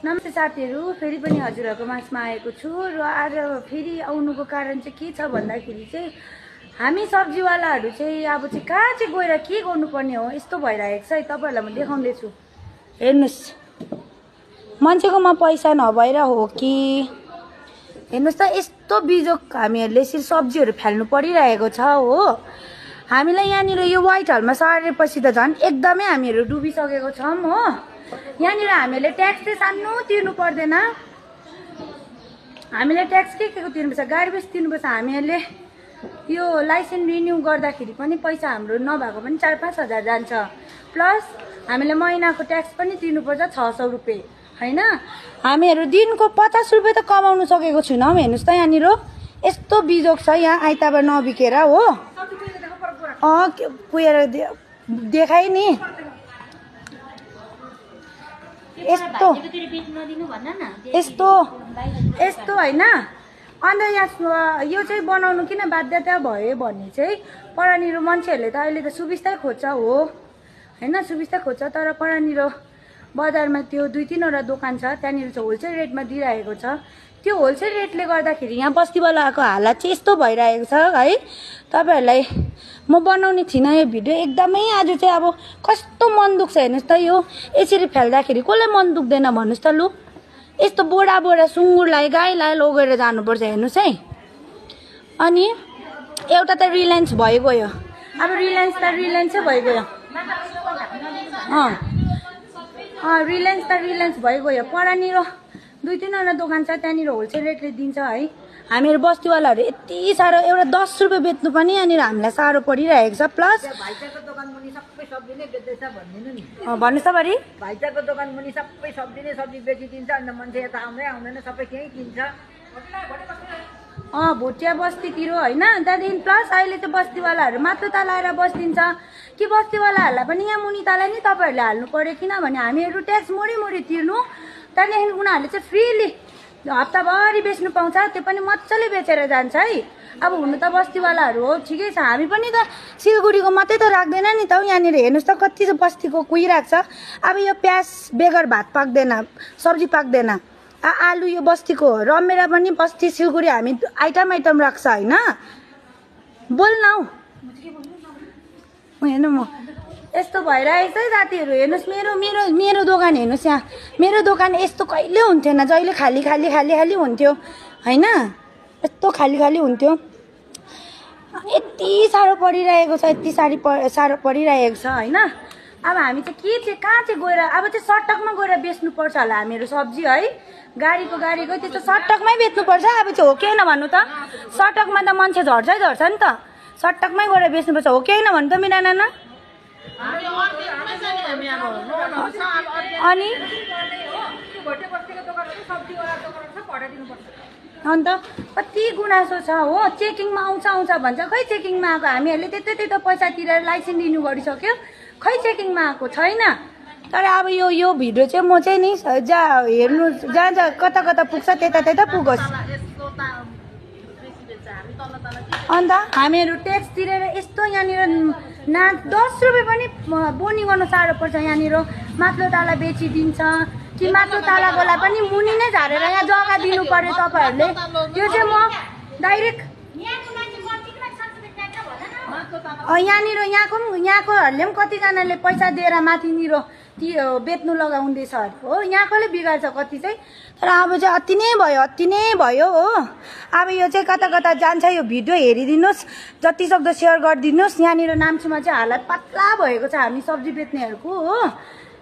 नमस्ते साथीहरु, फेरि पनि हजुरहरुको माझमा आएको छु र आज फेरि आउनुको कारण चाहिँ के छ भन्दाखेरि चाहिँ हामी सब्जीवालाहरु चाहिँ अब चाहिँ कहाँ चाहिँ गएर के गर्नुपर्ने हो यस्तो भइरहेको छ है। तपाईहरुलाई म देखाउँदै छु। हेर्नुस्, मान्छेकोमा पैसा नभएर हो कि हेर्नुस् त यस्तो बिजोक हामीहरुले यसरी सब्जीहरु फ्याल्नु परिरहेको छ हो। हामीलाई यहाँनिर यो व्हाइट हलमा सारेपछि त झन् एकदमै हामीहरु डुबिसकेको छौं हो। यहाँनिर हामीले ट्याक्स चाहिँ सानो तिर्नु पर्दैन। हामीले ट्याक्स के को तिर्नुपर्छ, गाडी बेस तिर्नुपर्छ। हामीहरूले यो लाइसेन्स रिन्यू गर्दाखेरि पनि पैसा हाम्रो नभएको पनि 4-5 हजार जान्छ। प्लस हामीले महिनाको ट्याक्स पनि तिर्नुपर्छ 600 रुपैयाँ हैन। हामीहरू दिनको 50 रुपैयाँ त कमाउन सकेको छैनौं। हेर्नुस् त यहाँनिर यस्तो बिजोक छ। यहाँ आइतबार नबिकेर हो कुएर देखाइ नि यस्तो यस्तो हैन। अन्त यहाँ यो चाहिँ बनाउनु किन बाध्यता भयो भने चाहिँ परानिर मान्छेहरूले त अहिले त सुविस्ता खोज्छ हो हैन, सुविस्ता खोज्छ। तर परानिर बजारमा त्यो 2-3 वटा दोकान छ, त्यहाँनिर चाहिँ होलसेल रेटमा दिइरहेको छ। त्यो होलसेल रेटले गर्दाखेरि यहाँ बस्तीवालाको हालत चाहिँ यस्तो भइरहेको छ है। तपाईहरुलाई म बनाउने थिइनँ यो भिडियो, एकदमै आज चाहिँ अब कस्तो मन दुख्छ हेर्नुस् त। यो यसरी फ्याल्दाखेरि कसले मन दुख्दैन भन्नुस् त लु। यस्तो बोडा बोडा सुँगुरलाई गाईलाई लगेर जानुपर्छ हेर्नुस् है। अनि एउटा त रिलायन्स भइगयो। अब रिलायन्स त रिलायन्सै भइगयो। रिलायन्स भइगयो। परानिर 2-3 वटा दोकान छ, त्यहाँनिर होलसेल रेटले दिन्छ है। हामीहरू बस्तीवालाहरू यति साह्रो एउटा 10 रुपैयाँ बेच्नु पनि यहाँनिर हामीलाई साह्रो परिरहेको छ। प्लस भाइचाको दोकान मुनि सबै सब्जी नै बेच्दैछ भनिदिनु नि। भन्नुहोस् त बरी भाइचाको दोकान मुनि सबै सब्जी नै सब्जी बेचिदिन्छ। अन्त मान्छे यता आउँदैन, सबै त्यहीँ किन्छ। भुटिया बस्तीतिर होइन। त्यहाँदेखि प्लस अहिले चाहिँ बस्तीवालाहरू मात्र तलाएर बस्दिन्छ कि बस्तीवालाहरूलाई पनि यहाँ मुनि तलाई नि तपाईँहरूले हाल्नु पर्यो। किनभने हामीहरू ट्याक्स मोडी तिर्नु, त्यहाँदेखि उनीहरूले चाहिँ फ्रीली हप्ताभरि बेच्नु पाउँछ। त्यो पनि मजाले बेचेर जान्छ है। अब हुनु त बस्तीवालाहरू हो ठिकै छ। हामी पनि त सिलगढीको मात्रै त राख्दैन नि त। यहाँनिर हेर्नुहोस् त कति बस्तीको कुहिरहेको छ। अब यो प्याज बेगर भात पाक्दैन, सब्जी पाक्दैन। आलु यो बस्तीको हो। रमेर पनि बस्ती सिलगढी हामी आइटम राख्छ होइन। बोल्न हौ हेर्नु म यस्तो भइरहेछ है साथीहरू। हेर्नुहोस् मेरो दोकान हेर्नुहोस्। यहाँ मेरो दोकान यस्तो कहिले हुन्थेन, जहिले खाली हुन्थ्यो होइन। यस्तो खाली हुन्थ्यो। यति साह्रो परिरहेको छ, यति साह्रो परिरहेको छ होइन। अब हामी चाहिँ कहाँ चाहिँ गएर अब चाहिँ सटकमा गएर बेच्नुपर्छ होला हामीहरू सब्जी है। गाडीको त्यस्तो सटकमै बेच्नुपर्छ। अब चाहिँ हो कि होइन भन्नु त। सटकमा त मान्छे झर्छ नि त। सटकमै गएर बेच्नुपर्छ हो कि होइन भन्नु त मेरा नाना। अनि अन्त कति गुनासो छ हो। चेकिङमा आउँछ भन्छ, खै चेकिङमा आएको। हामीहरूले त्यतै त पैसा तिरेर लाइसेन्स रिन्यू गरिसक्यो, खै चेकिङमा आएको छैन। तर अब यो भिडियो चाहिँ म चाहिँ नि जहाँ कता पुग्छ त्यता पुगोस्। अन्त हामीहरू ट्याक्स तिरेर यस्तो यहाँनिर 10 रुपैयाँ पनि बोनी गर्न साह्रो पर्छ। यहाँनिर माथिल्लो ताला बेचिदिन्छ कि माथिल्लो तालाकोलाई पनि मुनि नै झारेर यहाँ जग्गा दिनु पर्यो तपाईँहरूले। त्यो चाहिँ म डाइरेक्ट यहाँकोहरूले पनि कतिजनाले पैसा दिएर माथिनिर बेच्नु लगाउँदैछ हो। यहाँकोले बिगार्छ कति चाहिँ। तर अब चाहिँ अति नै भयो हो। अब यो चाहिँ कता जान्छ यो भिडियो हेरिदिनुहोस्, जति सक्दो सेयर गरिदिनुहोस्। यहाँनिर नाम्चीमा चाहिँ हालत पतला भएको छ हामी सब्जी बेच्नेहरूको हो।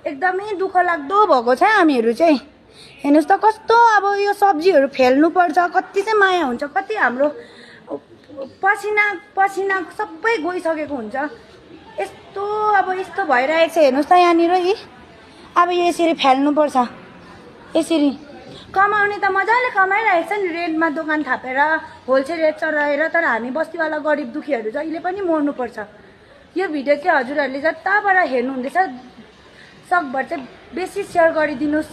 एकदमै दुःख लाग्दो भएको छ हामीहरू चाहिँ। हेर्नुहोस् त कस्तो अब यो सब्जीहरू फ्याल्नुपर्छ। कति चाहिँ माया हुन्छ, कति हाम्रो पसिना सबै गइसकेको हुन्छ। यस्तो भइरहेको छ हेर्नुहोस् त यहाँनिर। अब यो यसरी फ्याल्नुपर्छ, यसरी कमाउने त मजाले कमाइरहेको छ नि रेन्टमा दोकान थापेर होलसेल रेट चढाएर। तर हामी बस्तीवाला गरिब दुखीहरू जहिले पनि मर्नुपर्छ। यो भिडियो चाहिँ हजुरहरूले जताबाट हेर्नुहुँदैछ सकभर चाहिँ बेसी सेयर गरिदिनुहोस्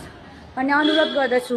भन्ने अनुरोध गर्दछु।